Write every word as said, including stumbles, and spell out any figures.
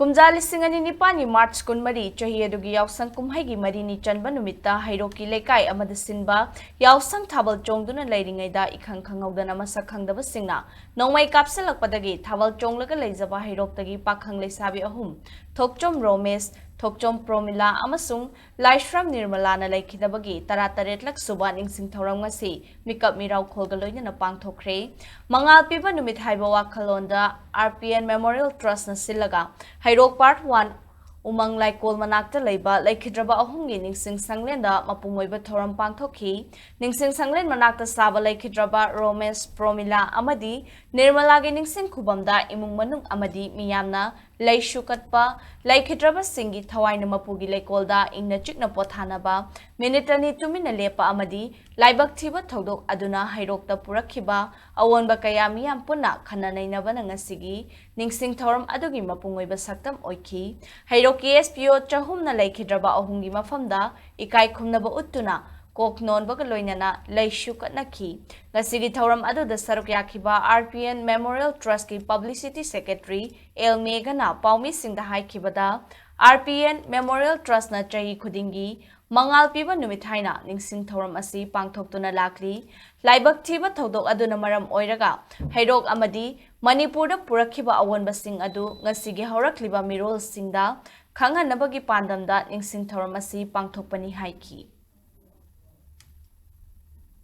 ꯀꯨꯝꯖꯥ ꯂꯤꯁꯤꯡ ꯑꯅꯤ ꯅꯤꯄꯥꯟꯒꯤ ꯃꯥꯔꯆ ꯀꯨꯟꯃꯔꯤ, ꯆꯍꯤ ꯑꯗꯨꯒꯤ ꯌꯥꯎꯁꯪ ꯀꯨꯝꯍꯩꯒꯤ ꯃꯔꯤꯅꯤ ꯆꯟꯕ ꯅꯨꯃꯤꯠꯇ ꯍꯩꯔꯣꯛꯀꯤ ꯂꯩꯀꯥꯏ ꯑꯃꯗ ꯁꯤꯟꯕ ꯌꯥꯎꯁꯪ ꯊꯥꯕꯜ ꯆꯣꯡꯗꯨꯅ ꯂꯩꯔꯤꯉꯩꯗ ꯏꯈꯪ ꯈꯪꯍꯧꯗꯅ ꯃꯁꯛ ꯈꯪꯗꯕꯁꯤꯡꯅ ꯅꯣꯡꯃꯩ ꯀꯥꯞꯁꯤꯜꯂꯛꯄꯗꯒꯤ ꯊꯥꯕꯜ ꯆꯣꯡꯂꯒ ꯂꯩꯖꯕ ꯍꯩꯔꯣꯛꯇꯒꯤ ꯄꯥꯈꯪ ꯂꯩꯁꯥꯕꯤ ꯑꯍꯨꯝ, ꯊꯣꯛꯆꯣꯝ ꯔꯣꯃꯦꯁ, ꯊꯣꯛꯆꯣꯝ ꯄ꯭ꯔꯣꯃꯤꯂꯥ ꯑꯃꯁꯨꯡ ꯂꯥꯏꯁ꯭ꯔꯝ ꯅꯤꯔꯃꯂꯥꯅ ꯂꯩꯈꯤꯗꯕꯒꯤ ꯇꯔꯥꯇꯔꯦꯠꯂꯛ ꯁꯨꯕ ꯅꯤꯡꯁꯤꯡ ꯊꯧꯔꯝ ꯉꯁꯤ ꯃꯤꯀꯞ ꯃꯤꯔꯥꯎꯈꯣꯜꯒ ꯂꯣꯏꯅꯅ ꯄꯥꯡꯊꯣꯛꯈ꯭ꯔꯦ꯫ ꯃꯉꯥꯜ ꯄꯤꯕ ꯅꯨꯃꯤꯠ ꯍꯥꯏꯕ ꯋꯥꯈꯜꯂꯣꯟꯗ ꯑꯥꯔ ꯄꯤ ꯑꯦꯟ ꯃꯦꯃꯣꯔꯤꯌꯦꯜ ꯇ꯭ꯔꯁꯅ ꯁꯤꯜꯂꯒ ꯍꯩꯔꯣꯛ ꯄꯥꯔꯠ ꯋꯥꯟ ꯎꯃꯪ ꯂꯥꯏꯀꯣꯜ ꯃꯅꯥꯛꯇ ꯂꯩꯕ ꯂꯩꯈꯤꯗ꯭ꯔꯕ ꯑꯍꯨꯝꯒꯤ ꯅꯤꯡꯁꯤꯡ ꯁꯪꯂꯦꯟꯗ ꯃꯄꯨꯡ ꯑꯣꯏꯕ ꯊꯧꯔꯝ ꯄꯥꯡꯊꯣꯛꯈꯤ꯫ ꯅꯤꯡꯁꯤꯡ ꯁꯪꯂꯦꯟ ꯃꯅꯥꯛꯇ ꯁꯥꯕ ꯂꯩꯈꯤꯗ꯭ꯔꯕ ꯔꯣꯃꯦꯁ, ꯄ꯭ꯔꯣꯃꯤꯂꯥ ꯑꯃꯗꯤ ꯅꯤꯔꯃꯂꯥꯒꯤ ꯅꯤꯡꯁꯤꯡ ꯈꯨꯕꯝꯗ ꯏꯃꯨꯡ ꯃꯅꯨꯡ ꯑꯃꯗꯤ ꯃꯤꯌꯥꯝꯅ ꯂꯩꯁꯨ ꯀꯠꯄ, ꯂꯩꯈꯤꯗ꯭ꯔꯕꯁꯤꯡꯒꯤ ꯊꯋꯥꯏꯅ ꯃꯄꯨꯒꯤ ꯂꯩꯀꯣꯜꯗ ꯏꯪꯅ ꯆꯤꯛꯅ ꯄꯣꯊꯥꯅꯕ ꯃꯤꯅꯤꯠ ꯑꯅꯤ ꯇꯨꯃꯤꯟꯅ ꯂꯦꯞꯄ ꯑꯃꯗꯤ ꯂꯥꯏꯕꯛ ꯊꯤꯕ ꯊꯧꯗꯣꯛ ꯑꯗꯨꯅ ꯍꯩꯔꯣꯛꯇ ꯄꯨꯔꯛꯈꯤꯕ ꯑꯑꯣꯟꯕ ꯀꯌꯥ ꯃꯤꯌꯥꯝ ꯄꯨꯟꯅ ꯈꯟꯅ ꯅꯩꯅꯕꯅ ꯉꯁꯤꯒꯤ ꯅꯤꯡꯁꯤꯡ ꯊꯧꯔꯝ ꯑꯗꯨꯒꯤ ꯃꯄꯨꯡ ꯑꯣꯏꯕ ꯁꯛꯇꯝ ꯑꯣꯏꯈꯤ꯫ ꯍꯩꯔꯣꯛꯀꯤ ꯑꯦꯁ ꯄꯤ ꯑꯣ ꯆꯍꯨꯝꯅ ꯂꯩꯈꯤꯗ꯭ꯔꯕ ꯑꯍꯨꯝꯒꯤ ꯃꯐꯝꯗ ꯏꯀꯥꯏ ꯈꯨꯝꯅꯕ ꯎꯠꯇꯨꯅ ꯀꯣꯛ ꯅꯣꯟꯕꯒ ꯂꯣꯏꯅꯅ ꯂꯩꯁꯨ ꯀꯠꯅꯈꯤ꯫ ꯉꯁꯤꯒꯤ ꯊꯧꯔꯝ ꯑꯗꯨꯗ ꯁꯔꯨꯛ ꯌꯥꯈꯤꯕ ꯑꯥꯔ ꯄꯤ ꯑꯦꯟ ꯃꯦꯃꯣꯔꯤꯌꯦꯜ ꯇ꯭ꯔꯁꯀꯤ ꯄꯕ꯭ꯂꯤꯁꯤꯇꯤ ꯁꯦꯀ꯭ꯔꯦꯇꯔꯤ ꯑꯦꯜ ꯃꯦꯒꯅ ꯄꯥꯎꯃꯤꯁꯤꯡꯗ ꯍꯥꯏꯈꯤꯕꯗ, ꯑꯥꯔ ꯄꯤ ꯑꯦꯟ ꯃꯦꯃꯣꯔꯤꯌꯦꯜ ꯇ꯭ꯔꯁꯅ ꯆꯍꯤ ꯈꯨꯗꯤꯡꯒꯤ ꯃꯉꯥꯜ ꯄꯤꯕ ꯅꯨꯃꯤꯠ ꯍꯥꯏꯅ ꯅꯤꯡꯁꯤꯡ ꯊꯧꯔꯝ ꯑꯁꯤ ꯄꯥꯡꯊꯣꯛꯇꯨꯅ ꯂꯥꯛꯂꯤ꯫ ꯂꯥꯏꯕꯛ ꯊꯤꯕ ꯊꯧꯗꯣꯛ ꯑꯗꯨꯅ ꯃꯔꯝ ꯑꯣꯏꯔꯒ ꯍꯩꯔꯣꯛ ꯑꯃꯗꯤ ꯃꯅꯤꯄꯨꯔꯗ ꯄꯨꯔꯛꯈꯤꯕ ꯑꯑꯣꯟꯕꯁꯤꯡ ꯑꯗꯨ ꯉꯁꯤꯒꯤ ꯍꯧꯔꯛꯂꯤꯕ ꯃꯤꯔꯣꯜꯁꯤꯡꯗ ꯈꯪꯍꯟꯅꯕꯒꯤ ꯄꯥꯟꯗꯝꯗ ꯅꯤꯡꯁꯤꯡ ꯊꯧꯔꯝ ꯑꯁꯤ ꯄꯥꯡꯊꯣꯛꯄꯅꯤ ꯍꯥꯏꯈꯤ꯫